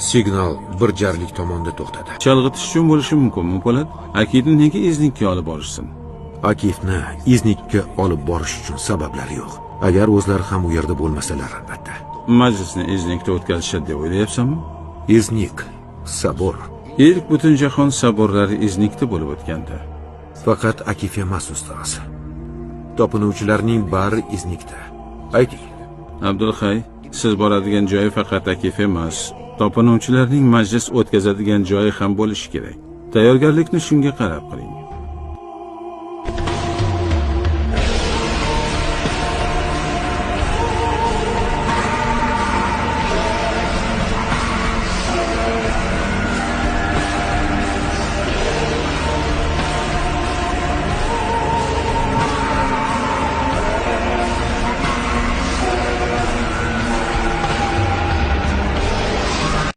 Signal bir jarlik tomonda to'xtadi. Chalg'itish uchun bo'lishi mumkinmi, Po'lat? Akifni nega Iznikka olib borishsin? Akifni Iznikka olib borish uchun sabablari yo'q. Agar o'zlari ham u yerda bo'lmasalar, albatta. Majlisni Iznikda o'tkazishadi deb o'ylayapsanmi? Iznik, Sabor. Ilk butunjahon soborlari Iznikda bo'lib o'tgandi. Faqat Akif emas, ustoz. Topinuvchilarning bari Iznikda. Ayting. Abdulhay, siz boradigan joyi faqat Akif emas, topinuvchilarning majlis o'tkazadigan joyi ham bo'lishi kerak. Tayyorgarlikni shunga qarab qiling.